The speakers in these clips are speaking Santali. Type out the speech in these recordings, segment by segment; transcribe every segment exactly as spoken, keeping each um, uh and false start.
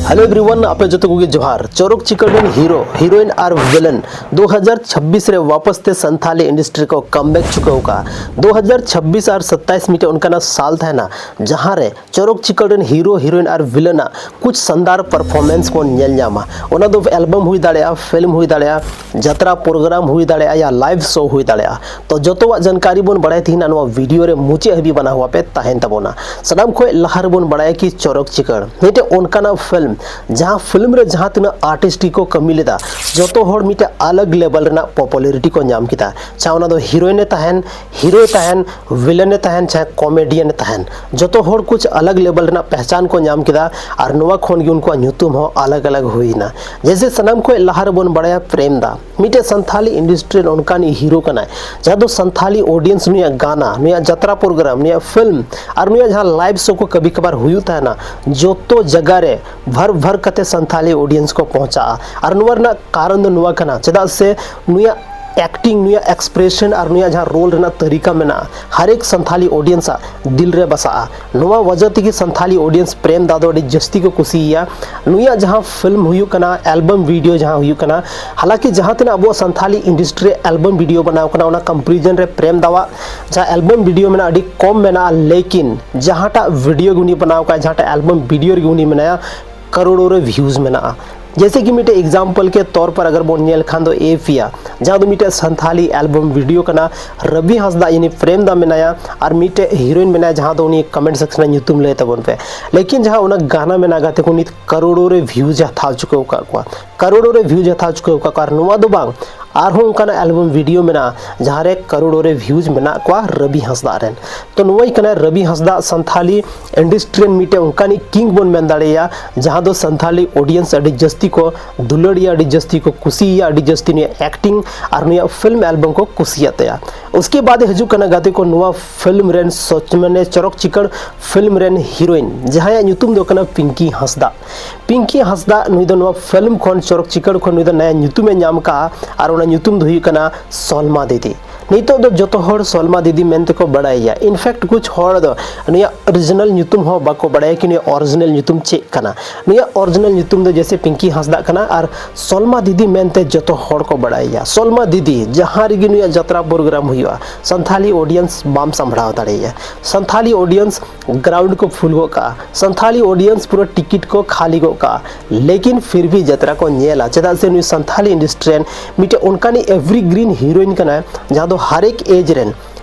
Hello everyone, ᱟᱯᱮ ᱡᱚᱛᱚ ᱠᱚᱜᱮ ᱡᱚᱦᱟᱨ᱾ ᱪᱚᱨᱚᱠ ᱪᱤᱠᱟᱹᱲ ᱨᱮᱱ ᱦᱤᱨᱳ, ᱦᱤᱨᱳᱭᱤᱱ ᱟᱨ ᱵᱷᱤᱞᱮᱱ ᱫᱩ ᱦᱟᱡᱟᱨ ᱪᱷᱟᱵᱵᱤᱥ ᱨᱮ ᱣᱟᱯᱚᱥ ᱛᱮ ᱥᱟᱱᱛᱷᱟᱞᱤ ᱤᱱᱰᱟᱥᱴᱨᱤ ᱠᱚ ᱠᱟᱢᱵᱮᱠ ᱪᱩᱠᱟᱹᱣ ᱟᱠᱟᱫᱼᱟ᱾ ᱫᱩ ᱦᱟᱡᱟᱨ ᱪᱷᱟᱵᱵᱤᱥ ᱟᱨ ᱥᱟᱛᱟᱭᱤᱥ ᱢᱤᱫᱴᱮᱱ ᱚᱱᱠᱟᱱᱟᱜ ᱥᱟᱞ ᱛᱟᱦᱮᱱᱟ, ᱡᱟᱦᱟᱸ ᱨᱮ ᱪᱚᱨᱚᱠ ᱪᱤᱠᱟᱹᱲ ᱨᱮᱱ ᱦᱤᱨᱳ, ᱦᱤᱨᱳᱭᱤᱱ ᱟᱨ ᱵᱷᱤᱞᱮᱱᱟᱜ ᱠᱩᱪ ᱥᱟᱱᱫᱟᱨ ᱯᱟᱨᱯᱷᱚᱨᱢᱮᱱᱥ ᱵᱚᱱ ᱧᱮᱞ ᱧᱟᱢᱟ᱾ ᱚᱱᱟ ᱫᱚ ᱮᱞᱵᱟᱢ ᱦᱩᱭ ᱫᱟᱲᱮᱭᱟᱜᱼᱟ, ᱯᱷᱤᱞᱢ ᱦᱩᱭ ᱫᱟᱲᱮᱭᱟᱜᱼᱟ, ᱡᱟᱛᱨᱟ ᱯᱨᱳᱜᱨᱟᱢ ᱦᱩᱭ ᱫᱟᱲᱮᱭᱟᱜᱼᱟ ᱭᱟ ᱞᱟᱭᱤᱵᱷ ᱥᱳ ᱦᱩᱭ ᱫᱟᱲᱮᱭᱟᱜᱼᱟ᱾ ᱛᱚ ᱡᱚᱛᱚᱣᱟᱜ ᱡᱟᱱᱠᱟᱨᱤ ᱵᱚᱱ ᱵᱟᱲᱟᱭᱟ ᱛᱤᱦᱤᱧ ᱱᱚᱣᱟ ᱵᱷᱤᱰᱤᱭᱳ ᱨᱮ ᱢᱩᱪᱟᱹᱫ ᱦᱟᱹᱵᱤᱡ ᱵᱟᱱᱟ ᱦᱩᱭ ᱟᱯᱮ ᱛᱟᱦᱮᱱ ᱛᱟᱵᱚᱱᱟ᱾ ᱥᱟᱱᱟᱢ ᱠᱷᱚᱱ ᱞᱟᱦᱟ ᱨᱮᱵᱚᱱ ᱵᱟᱲᱟᱭᱟ ᱠᱤ ᱪᱚᱨᱚᱠ ᱪᱤᱠᱟᱹᱲ ᱢᱤᱫᱴᱮᱱ ᱚᱱᱠᱟᱱᱟᱜ ᱯᱷᱤᱞᱢ, ᱡᱟᱦᱟᱸ ᱯᱷᱤᱞᱢ ᱨᱮ ᱡᱟᱦᱟᱸ ᱛᱤᱱᱟᱹᱜ ᱟᱨᱴᱤᱥᱴ ᱠᱚ ᱠᱟᱹᱢᱤ ᱞᱮᱫᱟ, ᱡᱚᱛᱚ ᱦᱚᱲ ᱢᱤᱫᱴᱮᱱ ᱟᱞᱟᱜᱽ ᱞᱮᱵᱮᱞ ᱨᱮᱱᱟᱜ ᱯᱚᱯᱩᱞᱟᱨᱤᱴᱤ ᱠᱚ ᱧᱟᱢ ᱠᱮᱫᱟ᱾ ᱪᱟᱦᱮ ᱚᱱᱟ ᱫᱚ ᱦᱤᱨᱳᱭᱤᱱ ᱮ ᱛᱟᱦᱮᱱ, ᱦᱤᱨᱳᱭ ᱛᱟᱦᱮᱱ, ᱵᱷᱤᱞᱮᱱ ᱮ ᱛᱟᱦᱮᱱ, ᱪᱟᱦᱮ ᱠᱚᱢᱮᱰᱤᱭᱟᱱ ᱮ ᱛᱟᱦᱮᱱ, ᱡᱚᱛᱚ ᱦᱚᱲ ᱠᱩᱪ ᱟᱞᱟᱜᱽ ᱞᱮᱵᱮᱞ ᱨᱮᱱᱟᱜ ᱯᱮᱦᱪᱟᱱ ᱠᱚ ᱧᱟᱢ ᱠᱮᱫᱟ᱾ ᱟᱨ ᱱᱚᱣᱟ ᱠᱷᱚᱱ ᱜᱮ ᱩᱱᱠᱩᱣᱟᱜ ᱧᱩᱛᱩᱢ ᱦᱚᱸ ᱟᱞᱟᱜᱽ ᱟᱞᱟᱜᱽ ᱦᱩᱭᱱᱟ᱾ ᱡᱮᱭᱥᱮ ᱥᱟᱱᱟᱢ ᱠᱷᱚᱱ ᱞᱟᱦᱟ ᱨᱮᱵᱚᱱ ᱵᱟᱲᱟᱭᱟ ᱯᱨᱮᱢ ᱫᱟ, ᱢᱤᱫᱴᱮᱡ ᱥᱟᱱᱛᱷᱟᱞᱤ ᱤᱱᱰᱟᱥᱴᱨᱤ ᱨᱮᱱ ᱚᱱᱠᱟᱱ ᱦᱤᱨᱳ ᱠᱟᱱᱟᱭ, ᱡᱟᱦᱟᱸ ᱫᱚ ᱥᱟᱱᱛᱷᱟᱞᱤ ᱚᱰᱤᱭᱮᱱᱥ ᱱᱩᱭᱟᱜ ᱜᱟᱱᱟ, ᱱᱩᱭᱟᱜ ᱡᱟᱛᱨᱟ ᱯᱨᱳᱜᱨᱟᱢ, ᱱᱩᱭᱟᱜ ᱯᱷᱤᱞᱢ ᱟᱨ ᱱᱩᱭᱟᱜ ᱡᱟᱦᱟᱸ ᱞᱟᱭᱤᱵᱷ ᱥᱳ ᱠᱚ ᱠᱟᱵᱷᱤ ᱠᱟᱵᱷᱟᱨ ᱦᱩᱭᱩᱜ ᱛᱟᱦᱮᱱᱟ, ᱡᱚᱛᱚ ᱡᱟᱭᱜᱟ ᱨᱮ ᱵᱷᱟᱨ ᱵᱷᱟᱨ ᱠᱟᱛᱮ ᱥᱟᱱᱛᱷᱟᱞᱤ ᱚᱰᱤᱭᱮᱱᱥ ᱠᱚ ᱯᱚᱦᱚᱸᱪᱟᱜᱼᱟ᱾ ᱟᱨ ᱱᱚᱣᱟ ᱨᱮᱱᱟᱜ ᱠᱟᱨᱚᱱ ᱫᱚ ᱱᱚᱣᱟ ᱠᱟᱱᱟ, ᱪᱮᱫᱟᱜ ᱥᱮ ᱱᱩᱭᱟᱜ ᱮᱠᱴᱤᱝ, ᱱᱩᱭᱟᱜ ᱮᱠᱥᱯᱨᱮᱥᱚᱱ ᱟᱨ ᱱᱩᱭᱟᱜ ᱡᱟᱦᱟᱸ ᱨᱳᱞ ᱨᱮᱱᱟᱜ ᱛᱟᱹᱨᱤᱠᱟ ᱢᱮᱱᱟᱜᱼᱟ, ᱦᱟᱨ ᱮᱠ ᱥᱟᱱᱛᱷᱟᱞᱤ ᱚᱰᱤᱭᱮᱱᱥ ᱟᱜ ᱫᱤᱞ ᱨᱮ ᱵᱟᱥᱟᱜᱼᱟ᱾ ᱱᱚᱣᱟ ᱣᱟᱡᱟ ᱛᱮᱜᱮ ᱥᱟᱱᱛᱷᱟᱞᱤ ᱚᱰᱤᱭᱮᱱᱥ ᱯᱨᱮᱢ ᱫᱟ ᱫᱚ ᱟᱹᱰᱤ ᱡᱟᱹᱥᱛᱤ ᱠᱚ ᱠᱩᱥᱤᱭᱟᱭᱟ᱾ ᱱᱩᱭᱟᱜ ᱡᱟᱦᱟᱸ ᱯᱷᱤᱞᱢ ᱦᱩᱭᱩᱜ ᱠᱟᱱᱟ, ᱮᱞᱵᱟᱢ ᱵᱷᱤᱰᱤᱭᱳ ᱡᱟᱦᱟᱸ ᱦᱩᱭᱩᱜ ᱠᱟᱱᱟ, ᱦᱟᱞᱟᱸᱠᱤ ᱡᱟᱦᱟᱸ ᱛᱤᱱᱟᱹᱜ ᱟᱵᱚᱣᱟᱜ ᱥᱟᱱᱛᱷᱟᱞᱤ ᱤᱱᱰᱟᱥᱴᱨᱤ ᱨᱮ ᱮᱞᱵᱟᱢ ᱵᱷᱤᱰᱤᱭᱳ ᱵᱮᱱᱟᱣ ᱠᱟᱱᱟ, ᱚᱱᱟ ᱠᱚᱢᱯᱮᱨᱤᱡᱚᱱ ᱨᱮ ᱯᱨᱮᱢ ᱫᱟᱣᱟᱜ ᱡᱟᱦᱟᱸ ᱮᱞᱵᱟᱢ ᱵᱷᱤᱰᱤᱭᱳ ᱢᱮᱱᱟᱜᱼᱟ, ᱟᱹᱰᱤ ᱠᱚᱢ ᱢᱮᱱᱟᱜᱼᱟ᱾ ᱞᱮᱠᱤᱱ ᱡᱟᱦᱟᱸᱴᱟᱜ ᱵᱷᱤᱰᱤᱭᱳ ᱜᱮ ᱩᱱᱤ ᱵᱮᱱᱟᱣ ᱠᱟᱜᱼᱟ, ᱡᱟᱦᱟᱸᱴᱟᱜ ᱮᱞᱵᱟᱢ ᱵᱷᱤᱰᱤᱭᱳ ᱨᱮᱜᱮ ᱩᱱᱤ ᱢᱮᱱᱟᱭᱟ, ᱠᱟᱨᱳᱲᱳ ᱨᱮ ᱵᱷᱤᱭᱩᱡᱽ ᱢᱮᱱᱟᱜᱼᱟ᱾ ᱡᱮᱭᱥᱮ ᱠᱤ ᱢᱤᱫᱴᱮᱡ ᱮᱠᱡᱟᱢᱯᱚᱞ ᱠᱮ ᱛᱚᱨ ᱯᱟᱨ ᱟᱜᱟᱨ ᱵᱚᱱ ᱧᱮᱞ ᱠᱷᱟᱱ ᱫᱚ ᱮ ᱯᱤᱭᱟ, ᱡᱟᱦᱟᱸ ᱫᱚ ᱢᱤᱫᱴᱮᱡ ᱥᱟᱱᱛᱷᱟᱞᱤ ᱮᱞᱵᱟᱢ ᱵᱷᱤᱰᱤᱭᱳ ᱠᱟᱱᱟ᱾ ᱨᱚᱵᱤ ᱦᱟᱸᱥᱫᱟ ᱭᱟᱱᱤ ᱯᱨᱮᱢ ᱫᱟ ᱢᱮᱱᱟᱭᱟ ᱟᱨ ᱢᱤᱫᱴᱮᱡ ᱦᱤᱨᱳᱭᱤᱱ ᱢᱮᱱᱟᱭᱟ, ᱡᱟᱦᱟᱸ ᱫᱚ ᱩᱱᱤ ᱠᱚᱢᱮᱱᱴ ᱥᱮᱠᱥᱚᱱ ᱨᱮ ᱧᱩᱛᱩᱢ ᱞᱟᱹᱭ ᱛᱟᱵᱚᱱ ᱯᱮ᱾ ᱞᱮᱠᱤᱱ ᱡᱟᱦᱟᱸ ᱚᱱᱟ ᱜᱟᱱᱟ ᱢᱮᱱᱟᱜ ᱠᱟᱛᱮ ᱠᱚ ᱱᱤᱛ ᱠᱟᱨᱳᱲᱳ ᱨᱮ ᱵᱷᱤᱭᱩᱡᱽ ᱦᱟᱛᱟᱣ ᱪᱩᱠᱟᱹᱣ ᱟᱠᱟᱫ ᱠᱚᱣᱟ, ᱠᱟᱨᱳᱲᱳ ᱨᱮ ᱵᱷᱤᱭᱩᱡᱽ ᱦᱟᱛᱟᱣ ᱪᱩᱠᱟᱹᱣ ᱟᱠᱟᱫ ᱠᱚᱣᱟ᱾ ᱟᱨ ᱱᱚᱣᱟ ᱫᱚ ᱵᱟᱝ, ᱟᱨᱦᱚᱸ ᱚᱱᱠᱟᱱᱟᱜ ᱮᱞᱵᱟᱢ ᱵᱷᱤᱰᱤᱭᱳ ᱢᱮᱱᱟᱜᱼᱟ ᱡᱟᱦᱟᱸ ᱨᱮ ᱠᱟᱨᱳᱲᱳ ᱨᱮ ᱵᱷᱤᱭᱩᱡᱽ ᱢᱮᱱᱟᱜ ᱠᱚᱣᱟ ᱨᱚᱵᱤ ᱦᱟᱸᱥᱫᱟ ᱨᱮᱱ᱾ ᱛᱚ ᱱᱚᱣᱟᱭ ᱠᱟᱱᱟᱭ ᱨᱚᱵᱤ ᱦᱟᱸᱥᱫᱟ, ᱥᱟᱱᱛᱷᱟᱞᱤ ᱤᱱᱰᱟᱥᱴᱨᱤ ᱨᱮᱱ ᱢᱤᱫᱴᱮᱱ ᱚᱱᱠᱟᱱᱤᱡ ᱠᱤᱝ ᱵᱚᱱ ᱢᱮᱱ ᱫᱟᱲᱮᱭᱟᱭᱟ, ᱡᱟᱦᱟᱸ ᱫᱚ ᱥᱟᱱᱛᱷᱟᱞᱤ ᱚᱰᱤᱭᱮᱱᱥ ᱟᱹᱰᱤ ᱡᱟᱹᱥᱛᱤ ᱠᱚ ᱫᱩᱞᱟᱹᱲᱤᱭᱟ, ᱟᱹᱰᱤ ᱡᱟᱹᱥᱛᱤ ᱠᱚ ᱠᱩᱥᱤᱭᱟᱭᱟ, ᱟᱹᱰᱤ ᱡᱟᱹᱥᱛᱤ ᱱᱩᱭᱟᱜ ᱮᱠᱴᱤᱝ ᱟᱨ ᱱᱩᱭᱟᱜ ᱯᱷᱤᱞᱢ ᱮᱞᱵᱟᱢ ᱠᱚ ᱠᱩᱥᱤᱭᱟᱜ ᱛᱟᱭᱟ᱾ ᱩᱥᱠᱮ ᱵᱟᱫ ᱦᱤᱡᱩᱜ ᱠᱟᱱᱟ ᱜᱟᱛᱮ ᱠᱚ ᱱᱚᱣᱟ ᱯᱷᱤᱞᱢ ᱨᱮᱱ ᱥᱚᱪ ᱢᱟᱱᱮ ᱪᱚᱨᱚᱠ ᱪᱤᱠᱟᱹᱲ ᱯᱷᱤᱞᱢ ᱨᱮᱱ ᱦᱤᱨᱳᱭᱤᱱ, ᱡᱟᱦᱟᱸᱭᱟᱜ ᱧᱩᱛᱩᱢ ᱫᱚ ᱠᱟᱱᱟ ᱯᱤᱝᱠᱤ ᱦᱟᱸᱥᱫᱟ᱾ ᱯᱤᱝᱠᱤ ᱦᱟᱸᱥᱫᱟ ᱱᱩᱭ ᱫᱚ ᱱᱚᱣᱟ ᱯᱷᱤᱞᱢ ᱠᱷᱚᱱ, ᱪᱚᱨᱚᱠ ᱪᱤᱠᱟᱹᱲ ᱠᱷᱚᱱ ᱱᱩᱭ ᱫᱚ ᱱᱟᱭᱟ ᱧᱩᱛᱩᱢᱮ ᱧᱟᱢ ᱠᱟᱜᱼᱟ, ᱟᱨ ᱚᱱᱟ ᱧᱩᱛᱩᱢ ᱫᱚ ᱦᱩᱭᱩᱜ ᱠᱟᱱᱟ ᱥᱚᱞᱢᱟ ᱫᱤᱫᱤ᱾ ᱱᱤᱛᱚᱜ ᱫᱚ ᱡᱚᱛᱚ ᱦᱚᱲ ᱥᱚᱞᱢᱟ ᱫᱤᱫᱤ ᱢᱮᱱ ᱛᱮᱠᱚ ᱵᱟᱲᱟᱭᱮᱭᱟ᱾ In fact, ᱠᱩᱪ ᱦᱚᱲ ᱫᱚ ᱱᱩᱭᱟᱜ original ᱧᱩᱛᱩᱢ ᱦᱚᱸ ᱵᱟᱠᱚ ᱵᱟᱲᱟᱭᱟ ᱠᱤ ᱱᱩᱭᱟᱜ original ᱧᱩᱛᱩᱢ ᱪᱮᱫ ᱠᱟᱱᱟ᱾ ᱱᱩᱭᱟᱜ original ᱧᱩᱛᱩᱢ ᱫᱚ ᱡᱮᱭᱥᱮ ᱯᱤᱝᱠᱤ ᱦᱟᱸᱥᱫᱟᱜ ᱠᱟᱱᱟ ᱟᱨ ᱥᱚᱞᱢᱟ ᱫᱤᱫᱤ ᱢᱮᱱᱛᱮ ᱡᱚᱛᱚ ᱦᱚᱲ ᱠᱚ ᱵᱟᱲᱟᱭᱮᱭᱟ᱾ ᱥᱚᱞᱢᱟ ᱫᱤᱫᱤ ᱡᱟᱦᱟᱸ ᱨᱮᱜᱮ ᱱᱩᱭᱟᱜ ᱡᱟᱛᱨᱟ program ᱦᱩᱭᱩᱜᱼᱟ, ᱥᱟᱱᱛᱷᱟᱞᱤ audience ᱵᱟᱢ ᱥᱟᱢᱵᱲᱟᱣ ᱫᱟᱲᱮᱭᱟᱭᱟ᱾ ᱥᱟᱱᱛᱷᱟᱞᱤ audience ground ᱠᱚ full ᱜᱚᱫ ᱠᱟᱜᱼᱟ, ᱥᱟᱱᱛᱷᱟᱞᱤ audience ᱯᱩᱨᱟᱹ ticket ᱠᱚ ᱠᱷᱟᱹᱞᱤ ᱜᱚᱫ ᱠᱟᱜᱼᱟ, ᱞᱮᱠᱤᱱ ᱯᱷᱤᱨ ᱵᱷᱤ ᱡᱟᱛᱨᱟ ᱠᱚ ᱧᱮᱞᱟ, ᱪᱮᱫᱟᱜ ᱥᱮ ᱱᱩᱭ ᱥᱟᱱᱛᱷᱟᱞᱤ industry ᱨᱮᱱ ᱢᱤᱫᱴᱮᱱ ᱚᱱᱠᱟᱱᱤᱡ evergreen heroine ᱠᱟᱱᱟᱭ, ᱡᱟᱦᱟᱸ ᱫᱚ ᱦᱟᱨᱮᱠ age ᱨᱮᱱ,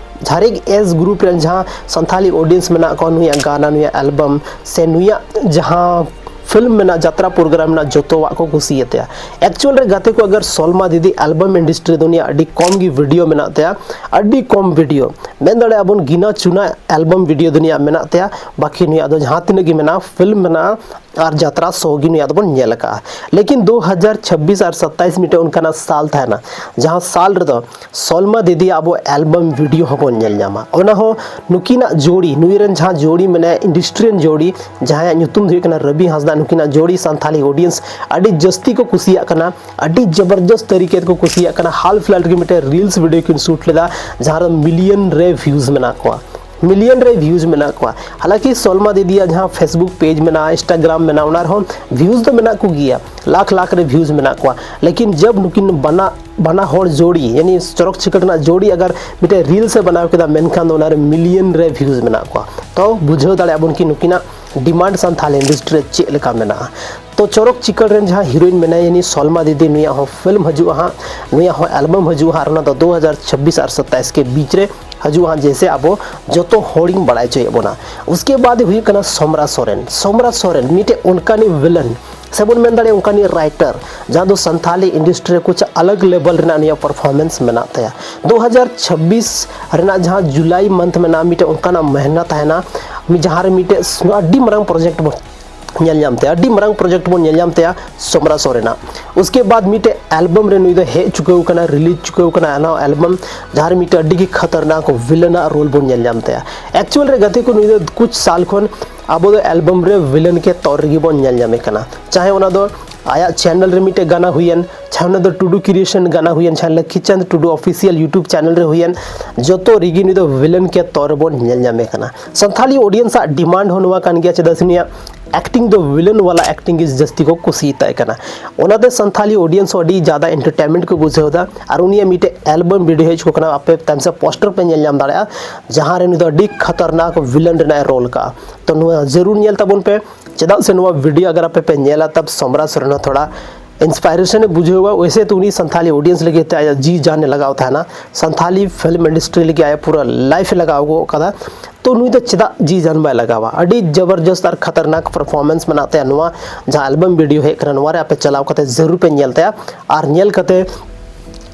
ᱦᱟᱨᱮᱠ age group ᱨᱮᱱ ᱡᱟᱦᱟᱸ ᱥᱟᱱᱛᱷᱟᱞᱤ audience ᱢᱮᱱᱟᱜ ᱠᱚᱣᱟ, ᱱᱩᱭᱟᱜ ᱜᱟᱱᱟ, ᱱᱩᱭᱟᱜ album ᱥᱮ ᱱᱩᱭᱟᱜ ᱡᱟᱦᱟᱸ film ᱢᱮᱱᱟᱜ, ᱡᱟᱛᱨᱟ program ᱢᱮᱱᱟᱜ, ᱡᱚᱛᱚᱣᱟᱜ ᱠᱚ ᱠᱩᱥᱤᱭᱟᱛᱟᱭᱟ᱾ Actual ᱨᱮ ᱜᱟᱛᱮ ᱠᱚ, ᱟᱜᱟᱨ ᱥᱚᱞᱢᱟ ᱫᱤᱫᱤ album industry ᱫᱚ ᱱᱩᱭᱟᱜ ᱟᱹᱰᱤ ᱠᱚᱢ ᱜᱮ video ᱢᱮᱱᱟᱜ ᱛᱟᱭᱟ, ᱟᱹᱰᱤ ᱠᱚᱢ video, ᱢᱮᱱ ᱫᱟᱲᱮᱭᱟᱜᱼᱟ ᱵᱚᱱ ᱜᱤᱱᱟ ᱪᱩᱱᱟ album video ᱫᱚ ᱱᱩᱭᱟᱜ ᱢᱮᱱᱟᱜ ᱛᱟᱭᱟ, ᱵᱟᱹᱠᱤ ᱱᱩᱭᱟᱜ ᱫᱚ ᱡᱟᱦᱟᱸ ᱛᱤᱱᱟᱹᱜ ᱜᱮ ᱢᱮᱱᱟᱜᱼᱟ, film ᱢᱮᱱᱟᱜᱼᱟ ᱟᱨ ᱡᱟᱛᱨᱟ show ᱜᱮ ᱱᱩᱭᱟᱜ ᱫᱚᱵᱚᱱ ᱧᱮᱞ ᱟᱠᱟᱫᱼᱟ᱾ ᱞᱮᱠᱤᱱ ᱫᱩ ᱦᱟᱡᱟᱨ ᱪᱷᱟᱵᱵᱤᱥ ᱟᱨ ᱥᱟᱛᱟᱭᱤᱥ ᱢᱤᱫᱴᱮᱱ ᱚᱱᱠᱟᱱᱟᱜ ᱥᱟᱞ ᱛᱟᱦᱮᱱᱟ, ᱡᱟᱦᱟᱸ ᱥᱟᱞ ᱨᱮᱫᱚ ᱥᱚᱞᱢᱟ ᱫᱤᱫᱤ ᱟᱵᱚ album video ᱦᱚᱸᱵᱚᱱ ᱧᱮᱞ ᱧᱟᱢᱟ᱾ ᱚᱱᱟ ᱦᱚᱸ ᱱᱩᱠᱤᱱᱟᱜ ᱡᱳᱲᱤ, ᱱᱩᱭ ᱨᱮᱱ ᱡᱟᱦᱟᱸ ᱡᱳᱲᱤ ᱢᱮᱱᱟᱭᱟ, industry ᱨᱮᱱ ᱡᱳᱲᱤ, ᱡᱟᱦᱟᱸᱭᱟᱜ ᱧᱩᱛᱩᱢ ᱫᱚ ᱦᱩᱭᱩᱜ ᱠᱟᱱᱟ ᱨᱚᱵᱤ ᱦᱟᱸᱥᱫᱟ, ᱱᱩᱠᱤᱱᱟᱜ ᱡᱳᱲᱤ ᱥᱟᱱᱛᱷᱟᱞᱤ audience ᱟᱹᱰᱤ ᱡᱟᱹᱥᱛᱤ ᱠᱚ ᱠᱩᱥᱤᱭᱟᱜ ᱠᱟᱱᱟ, ᱟᱹᱰᱤ ᱡᱚᱵᱚᱨᱡᱚᱥᱛ ᱛᱟᱹᱨᱤᱠᱟ ᱛᱮᱠᱚ ᱠᱩᱥᱤᱭᱟᱜ ᱠᱟᱱᱟ᱾ ᱦᱟᱞ ᱯᱷᱤᱞᱦᱟᱞ ᱨᱮᱜᱮ ᱢᱤᱫᱴᱮᱱ reels video ᱠᱤᱱ shoot ᱞᱮᱫᱟ, ᱡᱟᱦᱟᱸ ᱨᱮ million ᱨᱮ views ᱢᱮᱱᱟᱜ ᱠᱚᱣᱟ, million ᱨᱮ views ᱢᱮᱱᱟᱜ ᱠᱚᱣᱟ᱾ ᱦᱟᱞᱟᱸᱠᱤ ᱥᱚᱞᱢᱟ ᱫᱤᱫᱤᱭᱟᱜ ᱡᱟᱦᱟᱸ Facebook page ᱢᱮᱱᱟᱜᱼᱟ, Instagram ᱢᱮᱱᱟᱜᱼᱟ, ᱚᱱᱟ ᱨᱮᱦᱚᱸ views ᱫᱚ ᱢᱮᱱᱟᱜ ᱠᱚᱜᱮᱭᱟ, ᱞᱟᱠᱷ ᱞᱟᱠᱷ ᱨᱮ views ᱢᱮᱱᱟᱜ ᱠᱚᱣᱟ᱾ ᱞᱮᱠᱤᱱ ᱡᱟᱵ ᱱᱩᱠᱤᱱ ᱵᱟᱱᱟ, ᱵᱟᱱᱟ ᱦᱚᱲ ᱡᱳᱲᱤ, ᱭᱟᱱᱤ ᱪᱚᱨᱚᱠ ᱪᱤᱠᱟᱹᱲ ᱨᱮᱱᱟᱜ ᱡᱳᱲᱤ ᱟᱜᱟᱨ ᱢᱤᱫᱴᱮᱱ reels ᱮ ᱵᱮᱱᱟᱣ ᱠᱮᱫᱟ, ᱢᱮᱱᱠᱷᱟᱱ ᱫᱚ ᱚᱱᱟᱨᱮ million ᱨᱮ views ᱢᱮᱱᱟᱜ ᱠᱚᱣᱟ᱾ ᱛᱚ ᱵᱩᱡᱷᱟᱹᱣ ᱫᱟᱲᱮᱭᱟᱜ ᱵᱚᱱ ᱠᱤ ᱱᱩᱠᱤᱱᱟᱜ demand ᱥᱟᱱᱛᱷᱟᱞ industry ᱨᱮ ᱪᱮᱫ ᱞᱮᱠᱟ ᱢᱮᱱᱟᱜᱼᱟ᱾ ᱛᱚ ᱪᱚᱨᱚᱠ ᱪᱤᱠᱟᱹᱲ ᱨᱮᱱ ᱡᱟᱦᱟᱸ heroine ᱢᱮᱱᱟᱭᱟ, ᱭᱟᱱᱤ ᱥᱚᱞᱢᱟ ᱫᱤᱫᱤ, ᱱᱩᱭᱟᱜ ᱦᱚᱸ film ᱦᱤᱡᱩᱜᱼᱟ ᱦᱟᱸᱜ, ᱱᱩᱭᱟᱜ ᱦᱚᱸ album ᱦᱤᱡᱩᱜᱼᱟ ᱦᱟᱸᱜ, ᱟᱨ ᱚᱱᱟ ᱫᱚ ᱫᱩ ᱦᱟᱡᱟᱨ ᱪᱷᱟᱵᱵᱤᱥ ᱟᱨ ᱥᱟᱛᱟᱭᱤᱥ ᱠᱮ ᱵᱤᱪ ᱨᱮ ᱦᱤᱡᱩᱜᱼᱟ ᱦᱟᱸᱜ, ᱡᱮᱭᱥᱮ ᱟᱵᱚ ᱡᱚᱛᱚ ᱦᱚᱲᱤᱧ ᱵᱟᱲᱟᱭ ᱦᱚᱪᱚᱭᱮᱫ ᱵᱚᱱᱟ᱾ ᱩᱥᱠᱮ ᱵᱟᱫ ᱦᱩᱭᱩᱜ ᱠᱟᱱᱟ ᱥᱚᱢᱨᱟ ᱥᱚᱨᱮᱱ᱾ ᱥᱚᱢᱨᱟ ᱥᱚᱨᱮᱱ ᱢᱤᱫᱴᱮᱡ ᱚᱱᱠᱟᱱᱤᱡ villain ᱥᱮ ᱵᱚᱱ ᱢᱮᱱ ᱫᱟᱲᱮᱭᱟᱜᱼᱟ ᱚᱱᱠᱟᱱᱤᱡ writer, ᱡᱟᱦᱟᱸ ᱫᱚ ᱥᱟᱱᱛᱷᱟᱞᱤ industry ᱨᱮ ᱠᱩᱪ ᱟᱞᱟᱜᱽ level ᱨᱮᱱᱟᱜ ᱱᱩᱭᱟᱜ performance ᱢᱮᱱᱟᱜ ᱛᱟᱭᱟ᱾ ᱫᱩ ᱦᱟᱡᱟᱨ ᱪᱷᱟᱵᱵᱤᱥ ᱨᱮᱱᱟᱜ ᱡᱟᱦᱟᱸ ᱡᱩᱞᱟᱭ month ᱢᱮᱱᱟᱜᱼᱟ, ᱢᱤᱫᱴᱮᱡ ᱚᱱᱠᱟᱱᱟᱜ ᱢᱟᱹᱦᱱᱟᱹ ᱛᱟᱦᱮᱱᱟ, ᱢᱤᱫ ᱡᱟᱦᱟᱸ ᱨᱮ ᱢᱤᱫᱴᱮᱡ ᱟᱹᱰᱤ ᱢᱟᱨᱟᱝ project ᱵᱚᱱ ᱧᱮᱞ ᱧᱟᱢ ᱛᱟᱭᱟ, ᱟᱹᱰᱤ ᱢᱟᱨᱟᱝ project ᱵᱚᱱ ᱧᱮᱞ ᱧᱟᱢ ᱛᱟᱭᱟ ᱥᱚᱢᱨᱟ ᱥᱚᱨᱮᱱᱟᱜ᱾ ᱩᱥᱠᱮ ᱵᱟᱫ ᱢᱤᱫᱴᱮᱡ album ᱨᱮ ᱱᱩᱭ ᱫᱚ ᱦᱮᱡ ᱪᱩᱠᱟᱹᱣ ᱠᱟᱱᱟ, release ᱪᱩᱠᱟᱹᱣ ᱠᱟᱱᱟ ᱚᱱᱟ album, ᱡᱟᱦᱟᱸ ᱨᱮ ᱢᱤᱫᱴᱮᱡ ᱟᱹᱰᱤ ᱜᱮ ᱠᱷᱟᱛᱟᱨᱱᱟᱠ villain ᱟᱜ role ᱵᱚᱱ ᱧᱮᱞ ᱧᱟᱢ ᱛᱟᱭᱟ᱾ Actual ᱨᱮ ᱜᱟᱛᱮ ᱠᱚ, ᱱᱩᱭ ᱫᱚ ᱠᱩᱪ ᱥᱟᱞ ᱠᱷᱚᱱ ᱟᱵᱚ ᱫᱚ album ᱨᱮ villain ᱠᱮ ᱛᱚᱨ ᱨᱮᱜᱮ ᱵᱚᱱ ᱧᱮᱞ ᱧᱟᱢᱮ ᱠᱟᱱᱟ, ᱪᱟᱦᱮ ᱚᱱᱟ ᱫᱚ ᱟᱭᱟᱜ ᱪᱮᱱᱮᱞ ᱨᱮ ᱢᱤᱫᱴᱮᱡ ᱜᱟᱱᱟ ᱦᱩᱭᱮᱱ, ᱪᱷᱟᱣᱱᱟ ᱫᱚ ᱴᱩᱰᱩ ᱠᱨᱤᱭᱮᱥᱚᱱ ᱜᱟᱱᱟ ᱦᱩᱭᱮᱱ, ᱪᱷᱟᱱ ᱞᱚᱠᱠᱷᱤ ᱪᱟᱸᱫ ᱴᱩᱰᱩ ᱚᱯᱷᱤᱥᱤᱭᱟᱞ ᱭᱩᱴᱩᱵᱽ ᱪᱮᱱᱮᱞ ᱨᱮ ᱦᱩᱭᱮᱱ, ᱡᱚᱛᱚ ᱨᱮᱜᱮ ᱱᱩᱭ ᱫᱚ ᱵᱷᱤᱞᱮᱱ ᱠᱮ ᱛᱚᱨ ᱨᱮᱵᱚᱱ ᱧᱮᱞ ᱧᱟᱢᱮ ᱠᱟᱱᱟ᱾ ᱥᱟᱱᱛᱷᱟᱞᱤ ᱚᱰᱤᱭᱮᱱᱥ ᱟᱜ ᱰᱤᱢᱟᱱᱰ ᱦᱚᱸ ᱱᱚᱣᱟ ᱠᱟᱱ ᱜᱮᱭᱟ, ᱪᱮᱫᱟᱜ ᱥᱮ ᱱᱩᱭᱟᱜ ᱮᱠᱴᱤᱝ ᱫᱚ ᱵᱷᱤᱞᱮᱱ ᱣᱟᱞᱟ ᱮᱠᱴᱤᱝ ᱜᱮ ᱡᱟᱹᱥᱛᱤ ᱠᱚ ᱠᱩᱥᱤᱭᱟᱛᱟᱭ ᱠᱟᱱᱟ᱾ ᱚᱱᱟᱛᱮ ᱥᱟᱱᱛᱷᱟᱞᱤ ᱚᱰᱤᱭᱮᱱᱥ ᱦᱚᱸ ᱟᱹᱰᱤ ᱡᱟᱫᱟ ᱮᱱᱴᱟᱨᱴᱮᱱᱢᱮᱱᱴ ᱠᱚ ᱵᱩᱡᱷᱟᱹᱣ ᱮᱫᱟ᱾ ᱟᱨ ᱩᱱᱤᱭᱟᱜ ᱢᱤᱫᱴᱮᱡ ᱮᱞᱵᱟᱢ ᱵᱷᱤᱰᱤᱭᱳ ᱦᱮᱡ ᱠᱚ ᱠᱟᱱᱟ, ᱟᱯᱮ ᱛᱟᱭᱚᱢ ᱥᱮ ᱯᱳᱥᱴᱟᱨ ᱯᱮ ᱧᱮᱞ ᱧᱟᱢ ᱫᱟᱲᱮᱭᱟᱜᱼᱟ, ᱡᱟᱦᱟᱸ ᱨᱮ ᱱᱩᱭ ᱫᱚ ᱟᱹᱰᱤ ᱠᱷᱟᱛᱟᱨᱱᱟᱠ ᱵᱷᱤᱞᱮᱱ ᱨᱮᱱᱟᱜ ᱮ ᱨᱳᱞ ᱠᱟᱜᱼᱟ᱾ ᱛᱚ ᱱᱚᱣᱟ ᱡᱟᱹᱨᱩᱲ ᱧᱮᱞ ᱛᱟᱵᱚᱱ ᱯᱮ, ᱪᱮᱫᱟᱜ ᱥᱮ ᱱᱚᱣᱟ ᱵᱷᱤᱰᱤᱭᱳ ᱟᱜᱟᱨ ᱟᱯᱮ ᱯᱮ ᱧᱮᱞᱟ, ᱛᱟᱵ ᱥᱚᱢᱨᱟ ᱥᱚᱨᱮᱱ ᱦᱚᱸ ᱛᱷᱚᱲᱟ ᱤᱱᱥᱯᱟᱭᱨᱮᱥᱚᱱ ᱮ ᱵᱩᱡᱷᱟᱹᱣᱟ᱾ ᱣᱮᱥᱮ ᱛᱚ ᱩᱱᱤ ᱥᱟᱱᱛᱷᱟᱞᱤ ᱚᱰᱤᱭᱮᱱᱥ ᱞᱟᱹᱜᱤᱫ ᱛᱮ ᱟᱭᱟᱜ ᱡᱤ ᱡᱟᱱ ᱮ ᱞᱟᱜᱟᱣ ᱛᱟᱦᱮᱱᱟ, ᱥᱟᱱᱛᱷᱟᱞᱤ ᱯᱷᱤᱞᱢ ᱤᱱᱰᱟᱥᱴᱨᱤ ᱞᱟᱹᱜᱤᱫ ᱟᱭᱟᱜ ᱯᱩᱨᱟᱹ ᱞᱟᱭᱤᱯᱷ ᱮ ᱞᱟᱜᱟᱣ ᱜᱚᱫ ᱠᱟᱫᱟ᱾ ᱛᱚ ᱱᱩᱭ ᱫᱚ ᱪᱮᱫᱟᱜ ᱡᱤ ᱡᱟᱱ ᱵᱟᱭ ᱞᱟᱜᱟᱣᱟ? ᱟᱹᱰᱤ ᱡᱚᱵᱚᱨᱡᱚᱥᱛ ᱟᱨ ᱠᱷᱟᱛᱟᱨᱱᱟᱠ ᱯᱟᱨᱯᱷᱚᱨᱢᱮᱱᱥ ᱢᱮᱱᱟᱜ ᱛᱟᱭᱟ᱾ ᱱᱚᱣᱟ ᱡᱟᱦᱟᱸ ᱮᱞᱵᱟᱢ ᱵᱷᱤᱰᱤᱭᱳ ᱦᱮᱡ ᱠᱟᱱᱟ, ᱱᱚᱣᱟ ᱨᱮ ᱟᱯᱮ ᱪᱟᱞᱟᱣ ᱠᱟᱛᱮ ᱡᱟᱹᱨᱩᱲ ᱯᱮ ᱧᱮᱞ ᱛᱟᱭᱟ᱾ ᱟᱨ ᱧᱮᱞ ᱠᱟᱛᱮ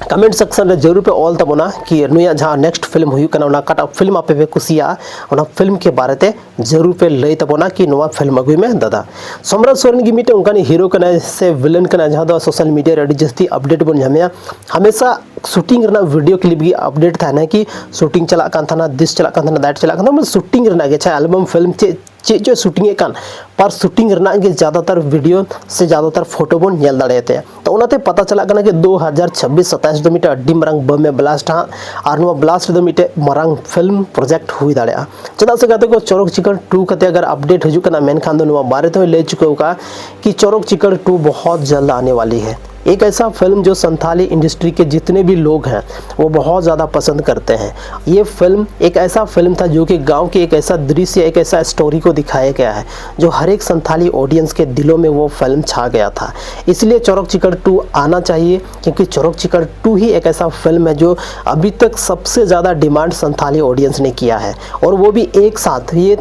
ᱠᱚᱢᱮᱱᱴ ᱥᱮᱠᱥᱚᱱ ᱨᱮ ᱡᱟᱹᱨᱩᱲ ᱯᱮ ᱚᱞ ᱛᱟᱵᱚᱱᱟ ᱠᱤ ᱱᱩᱭᱟᱜ ᱡᱟᱦᱟᱸ ᱱᱮᱠᱥᱴ ᱯᱷᱤᱞᱢ ᱦᱩᱭᱩᱜ ᱠᱟᱱᱟ, ᱚᱱᱟ ᱚᱠᱟᱴᱟᱜ ᱯᱷᱤᱞᱢ ᱟᱯᱮ ᱯᱮ ᱠᱩᱥᱤᱭᱟᱜᱼᱟ, ᱚᱱᱟ ᱯᱷᱤᱞᱢ ᱠᱮ ᱵᱟᱨᱮ ᱛᱮ ᱡᱟᱹᱨᱩᱲ ᱯᱮ ᱞᱟᱹᱭ ᱛᱟᱵᱚᱱᱟ ᱠᱤ ᱱᱚᱣᱟ ᱯᱷᱤᱞᱢ ᱟᱹᱜᱩᱭ ᱢᱮ ᱫᱟᱫᱟ᱾ ᱥᱚᱢᱨᱟᱡᱽ ᱥᱚᱨᱮᱱ ᱜᱮ ᱢᱤᱫᱴᱮᱱ ᱚᱱᱠᱟᱱᱤᱡ ᱦᱤᱨᱳ ᱠᱟᱱᱟᱭ ᱥᱮ ᱵᱷᱤᱞᱮᱱ ᱠᱟᱱᱟᱭ, ᱡᱟᱦᱟᱸ ᱫᱚ ᱥᱳᱥᱟᱞ ᱢᱤᱰᱤᱭᱟ ᱨᱮ ᱟᱹᱰᱤ ᱡᱟᱹᱥᱛᱤ ᱟᱯᱰᱮᱴ ᱵᱚᱱ ᱧᱟᱢᱮᱭᱟ᱾ ᱦᱟᱢᱮᱥᱟ ᱥᱩᱴᱤᱝ ᱨᱮᱱᱟᱜ ᱵᱷᱤᱰᱤᱭᱳ ᱠᱞᱤᱯ ᱜᱮ ᱟᱯᱰᱮᱴ ᱛᱟᱦᱮᱱᱟ ᱠᱤ ᱥᱩᱴᱤᱝ ᱪᱟᱞᱟᱜ ᱠᱟᱱ ᱛᱟᱦᱮᱱᱟ, ᱫᱤᱥ ᱪᱟᱞᱟᱜ ᱠᱟᱱ ᱛᱟᱦᱮᱱᱟ, ᱫᱟᱭᱤᱴ ᱪᱟᱞᱟᱜ ᱠᱟᱱ ᱛᱟᱦᱮᱱᱟ, ᱢᱟᱱᱮ ᱥᱩᱴᱤᱝ ᱨᱮᱱᱟᱜ ᱜᱮ, ᱟᱪᱪᱷᱟ, ᱮᱞᱵᱟᱢ ᱯᱷᱤᱞᱢ ᱪᱮᱫ ᱪᱮᱫ ᱪᱚᱭ ᱥᱩᱴᱤᱝ ᱮᱫ ᱠᱟᱱ, ᱯᱟᱨ ᱥᱩᱴᱤᱝ ᱨᱮᱱᱟᱜ ᱜᱮ ᱡᱟᱫᱟᱛᱟᱨ ᱵᱷᱤᱰᱤᱭᱳ ᱥᱮ ᱡᱟᱫᱟᱛᱟᱨ ᱯᱷᱳᱴᱳ ᱵᱚᱱ ᱧᱮᱞ ᱫᱟᱲᱮᱭᱟᱛᱟᱭᱟ᱾ ᱛᱚ ᱚᱱᱟᱛᱮ ᱯᱟᱛᱟ ᱪᱟᱞᱟᱜ ᱠᱟᱱᱟ ᱠᱤ ᱫᱩ ᱦᱟᱡᱟᱨ ᱪᱷᱟᱵᱵᱤᱥ ᱥᱟᱛᱟᱭᱤᱥ ᱫᱚ ᱢᱤᱫᱴᱮᱱ ᱟᱹᱰᱤ ᱢᱟᱨᱟᱝ ᱵᱚᱢ ᱮ ᱵᱞᱟᱥᱴ ᱦᱟᱸᱜ, ᱟᱨ ᱱᱚᱣᱟ ᱵᱞᱟᱥᱴ ᱨᱮᱫᱚ ᱢᱤᱫᱴᱮᱱ ᱢᱟᱨᱟᱝ ᱯᱷᱤᱞᱢ ᱯᱨᱚᱡᱮᱠᱴ ᱦᱩᱭ ᱫᱟᱲᱮᱭᱟᱜᱼᱟ᱾ ᱪᱮᱫᱟᱜ ᱥᱮ ᱜᱟᱛᱮ ᱠᱚ, ᱪᱚᱨᱚᱠ ᱪᱤᱠᱟᱹᱲ ᱴᱩ ᱠᱟᱛᱮ ᱟᱜᱟᱨ ᱟᱯᱰᱮᱴ ᱦᱤᱡᱩᱜ ᱠᱟᱱᱟ, ᱢᱮᱱᱠᱷᱟᱱ ᱫᱚ ᱱᱚᱣᱟ ᱵᱟᱨᱮ ᱛᱮᱦᱚᱸᱭ ᱞᱟᱹᱭ ᱪᱩᱠᱟᱹᱣ ᱟᱠᱟᱫᱼᱟ ᱠᱤ ᱪᱚᱨᱚᱠ ᱪᱤᱠᱟᱹᱲ ᱴᱩ ᱵᱚᱦᱩᱛ ᱡᱟᱞᱫ ᱟᱱᱮ ᱣᱟᱞᱤ ᱦᱮ। एक ऐसा फिल्म जो संथाली इंडस्ट्री के जितने भी लोग हैं, वो बहुत ज़्यादा पसंद करते हैं। ये फिल्म एक ऐसा फिल्म था जो कि गांव के एक ऐसा दृश्य, एक ऐसा स्टोरी को दिखाया गया है जो हर एक संथाली ऑडियंस के दिलों में वो फिल्म छा गया था। इसलिए चौरक चिकड़ टू आना चाहिए, क्योंकि चौरक चिकड़ टू ही एक ऐसा फिल्म है जो अभी तक सबसे ज़्यादा डिमांड संथाली ऑडियंस ने किया है, और वो भी एक साथ ये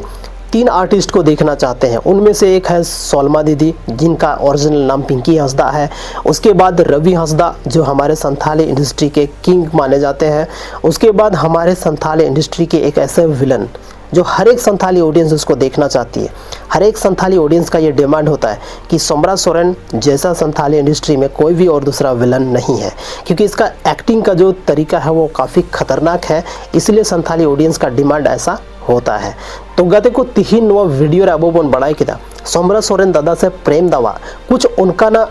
तीन आर्टिस्ट को देखना चाहते हैं। उनमें से एक है सलमा दीदी, जिनका ओरिजिनल नाम पिंकी हंसदा है। उसके बाद रवि हंसदा, जो हमारे संथाली इंडस्ट्री के किंग माने जाते हैं। उसके बाद हमारे संथाली इंडस्ट्री के एक ऐसे विलन जो हर एक संथाली ऑडियंस उसको देखना चाहती है। हर एक संथाली ऑडियंस का ये डिमांड होता है कि सोमराज सोरेन जैसा संथाली इंडस्ट्री में कोई भी और दूसरा विलन नहीं है, क्योंकि इसका एक्टिंग का जो तरीका है वो काफ़ी खतरनाक है, इसलिए संथाली ऑडियंस का डिमांड ऐसा ᱦᱳᱛᱟ ᱦᱮ᱾ ᱛᱚ ᱜᱟᱛᱮ ᱠᱚ, ᱛᱤᱦᱤᱧ ᱱᱚᱣᱟ ᱵᱷᱤᱰᱤᱭᱳ ᱨᱮ ᱟᱵᱚ ᱵᱚᱱ ᱵᱟᱲᱟᱭ ᱠᱮᱫᱟ ᱥᱚᱢᱨᱟ ᱥᱚᱨᱮᱱ ᱫᱟᱫᱟ ᱥᱮ ᱯᱨᱮᱢ ᱫᱟᱣᱟᱜ ᱠᱩᱪ ᱚᱱᱠᱟᱱᱟᱜ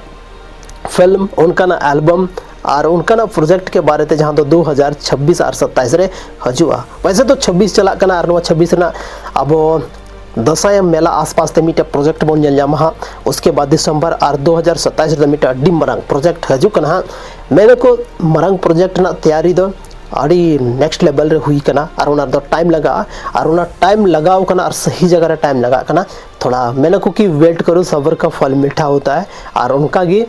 ᱯᱷᱤᱞᱢ, ᱚᱱᱠᱟᱱᱟᱜ ᱮᱞᱵᱟᱢ ᱟᱨ ᱚᱱᱠᱟᱱᱟᱜ ᱯᱨᱚᱡᱮᱠᱴ ᱠᱮ ᱵᱟᱨᱮ ᱛᱮ ᱡᱟᱦᱟᱸ ᱫᱚ ᱫᱩ ᱦᱟᱡᱟᱨ ᱪᱷᱟᱵᱵᱤᱥ ᱟᱨ ᱥᱟᱛᱟᱭᱤᱥ ᱨᱮ ᱦᱤᱡᱩᱜᱼᱟ᱾ ᱣᱮᱥᱮ ᱛᱚ ᱪᱷᱟᱵᱵᱤᱥ ᱪᱟᱞᱟᱜ ᱠᱟᱱᱟ ᱟᱨ ᱱᱚᱣᱟ ᱪᱷᱟᱵᱵᱤᱥ ᱨᱮᱱᱟᱜ ᱟᱵᱚ ᱫᱟᱸᱥᱟᱭ ᱢᱮᱞᱟ ᱟᱥᱯᱟᱥ ᱛᱮ ᱢᱤᱫᱴᱮᱱ ᱯᱨᱚᱡᱮᱠᱴ ᱵᱚᱱ ᱧᱮᱞ ᱧᱟᱢᱟ ᱦᱟᱸᱜ᱾ ᱩᱥᱠᱮ ᱵᱟᱫ ᱫᱤᱥᱚᱢᱵᱚᱨ ᱟᱨ ᱫᱩ ᱦᱟᱡᱟᱨ ᱥᱟᱛᱟᱭᱤᱥ ᱨᱮᱫᱚ ᱢᱤᱫᱴᱮᱱ ᱟᱹᱰᱤ ᱢᱟᱨᱟᱝ ᱯᱨᱚᱡᱮᱠᱴ ᱦᱤᱡᱩᱜ ᱠᱟᱱᱟ ᱦᱟᱸᱜ᱾ ᱢᱮᱱᱟᱠᱚ ᱢᱟᱨᱟᱝ ᱯᱨᱚᱡᱮᱠᱴ ᱨᱮᱱᱟᱜ ᱛᱮᱭᱟᱨᱤ ᱫᱚ ᱟᱹᱰᱤ ᱱᱮᱠᱥᱴ ᱞᱮᱵᱮᱞ ᱨᱮ ᱦᱩᱭ ᱠᱟᱱᱟ ᱟᱨ ᱚᱱᱟ ᱨᱮᱫᱚ ᱴᱟᱭᱤᱢ ᱞᱟᱜᱟᱜᱼᱟ ᱟᱨ ᱚᱱᱟ ᱴᱟᱭᱤᱢ ᱞᱟᱜᱟᱣ ᱠᱟᱱᱟ ᱟᱨ ᱥᱟᱹᱦᱤ ᱡᱟᱭᱜᱟ ᱨᱮ ᱴᱟᱭᱤᱢ ᱞᱟᱜᱟᱜ ᱠᱟᱱᱟ᱾ ᱛᱷᱚᱲᱟ ᱢᱮᱱᱟᱠᱚ ᱠᱤ ᱣᱮᱴ ᱠᱟᱨᱳ ᱥᱟᱵᱨ ᱠᱟ ᱯᱷᱚᱞ ᱢᱤᱴᱷᱟ ᱦᱳᱛᱟ ᱦᱮ᱾ ᱟᱨ ᱚᱱᱠᱟᱜᱮ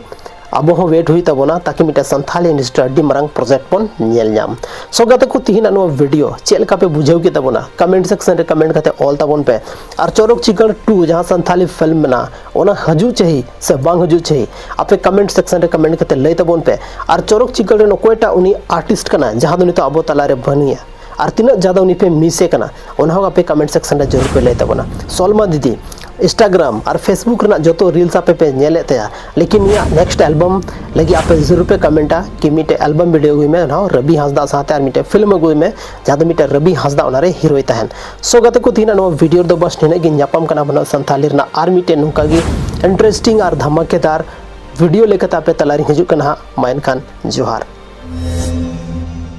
ᱟᱵᱚ ᱦᱚᱸ ᱣᱮᱴ ᱦᱩᱭᱩᱜ ᱛᱟᱵᱚᱱᱟ ᱛᱟᱠᱤ ᱢᱤᱫᱴᱮᱱ ᱥᱟᱱᱛᱷᱟᱞᱤ ᱤᱱᱰᱟᱥᱴᱨᱤ ᱟᱹᱰᱤ ᱢᱟᱨᱟᱝ ᱯᱨᱚᱡᱮᱠᱴ ᱵᱚᱱ ᱧᱮᱞ ᱧᱟᱢ᱾ ᱥᱚ ᱜᱟᱛᱮ ᱠᱚ, ᱛᱤᱦᱤᱧᱟᱜ ᱱᱚᱣᱟ ᱵᱷᱤᱰᱤᱭᱳ ᱪᱮᱫ ᱞᱮᱠᱟ ᱯᱮ ᱵᱩᱡᱷᱟᱹᱣ ᱠᱮᱫ ᱛᱟᱵᱚᱱᱟ? ᱠᱚᱢᱮᱱᱴ ᱥᱮᱠᱥᱚᱱ ᱨᱮ ᱠᱚᱢᱮᱱᱴ ᱠᱟᱛᱮ ᱚᱞ ᱛᱟᱵᱚᱱ ᱯᱮ᱾ ᱟᱨ ᱪᱚᱨᱚᱠ ᱪᱤᱠᱟᱹᱲ ᱴᱩ ᱡᱟᱦᱟᱸ ᱥᱟᱱᱛᱷᱟᱞᱤ ᱯᱷᱤᱞᱢ ᱢᱮᱱᱟᱜᱼᱟ, ᱚᱱᱟ ᱦᱤᱡᱩᱜ ᱪᱟᱹᱦᱤ ᱥᱮ ᱵᱟᱝ ᱦᱤᱡᱩᱜ ᱪᱟᱹᱦᱤ, ᱟᱯᱮ ᱠᱚᱢᱮᱱᱴ ᱥᱮᱠᱥᱚᱱ ᱨᱮ ᱠᱚᱢᱮᱱᱴ ᱠᱟᱛᱮ ᱞᱟᱹᱭ ᱛᱟᱵᱚᱱ ᱯᱮ᱾ ᱟᱨ ᱪᱚᱨᱚᱠ ᱪᱤᱠᱟᱹᱲ ᱨᱮᱱ ᱚᱠᱚᱭᱴᱟᱜ ᱩᱱᱤ ᱟᱨᱴᱤᱥᱴ ᱠᱟᱱᱟ ᱡᱟᱦᱟᱸ ᱫᱚ ᱱᱤᱛᱚᱜ ᱟᱵᱚ ᱛᱟᱞᱟᱨᱮ ᱵᱟᱹᱱᱩᱭᱟ, ᱟᱨ ᱛᱤᱱᱟᱹᱜ ᱡᱟᱫᱟ ᱩᱱᱤ ᱯᱮ ᱢᱤᱥᱮ ᱠᱟᱱᱟ, ᱚᱱᱟ ᱦᱚᱸ ᱟᱯᱮ ᱠᱚᱢᱮᱱᱴ ᱥᱮᱠᱥᱚᱱ ᱨᱮ ᱡᱟᱹᱨᱩᱲ ᱯᱮ ᱞᱟᱹᱭ ᱛᱟᱵᱚᱱᱟ᱾ ᱥᱚᱞᱢᱟ ᱫᱤᱫᱤ, ᱤᱱᱥᱴᱟᱜᱨᱟᱢ ᱟᱨ ᱯᱷᱮᱥᱵᱩᱠ ᱨᱮᱱᱟᱜ ᱡᱚᱛᱚ ᱨᱤᱞᱥ ᱟᱯᱮ ᱯᱮ ᱧᱮᱞᱮᱫ ᱛᱟᱭᱟ, ᱞᱮᱠᱤᱱ ᱩᱱᱤᱭᱟᱜ ᱱᱮᱠᱥᱴ ᱮᱞᱵᱟᱢ ᱞᱟᱹᱜᱤᱫ ᱟᱯᱮ ᱡᱟᱹᱨᱩᱲ ᱯᱮ ᱠᱚᱢᱮᱱᱴᱟ ᱠᱤ ᱢᱤᱫᱴᱮᱡ ᱮᱞᱵᱟᱢ ᱵᱷᱤᱰᱤᱭᱳ ᱟᱹᱜᱩᱭ ᱢᱮ, ᱚᱱᱟ ᱦᱚᱸ ᱨᱚᱵᱤ ᱦᱟᱸᱥᱫᱟ ᱥᱟᱶᱛᱮ ᱟᱨ ᱢᱤᱫᱴᱮᱡ ᱯᱷᱤᱞᱢ ᱟᱹᱜᱩᱭ ᱢᱮ ᱡᱟᱦᱟᱸ ᱫᱚ ᱢᱤᱫᱴᱮᱡ ᱨᱚᱵᱤ ᱦᱟᱸᱥᱫᱟ ᱚᱱᱟᱨᱮ ᱦᱤᱨᱳᱭ ᱛᱟᱦᱮᱱ᱾ ᱥᱚ ᱜᱟᱛᱮ ᱠᱚ, ᱛᱤᱦᱤᱧᱟᱜ ᱱᱚᱣᱟ ᱵᱷᱤᱰᱤᱭᱳ ᱨᱮᱫᱚ ᱵᱟᱥ ᱱᱤᱱᱟᱹᱜ ᱜᱮ᱾ ᱧᱟᱯᱟᱢ ᱠᱟᱱᱟ ᱵᱚᱱ ᱥᱟᱱᱛᱷᱟᱞᱤ ᱨᱮᱱᱟᱜ ᱟᱨ ᱢᱤᱫᱴᱮᱡ ᱱᱚᱝᱠᱟ ᱜᱮ ᱤᱱᱴᱟᱨᱮᱥᱴᱤᱝ ᱟᱨ ᱫᱷᱟᱢᱟᱠᱮᱫᱟᱨ ᱵᱷᱤᱰᱤᱭᱳ ᱞᱮᱠᱟᱛᱮ ᱟᱯᱮ ᱛᱟᱞᱟᱨᱤᱧ ᱦᱤᱡᱩᱜ ᱠᱟᱱᱟ ᱦᱟᱸᱜ᱾ ᱢᱟ ᱮᱱᱠᱷᱟᱱ ᱡᱚᱦᱟᱨ᱾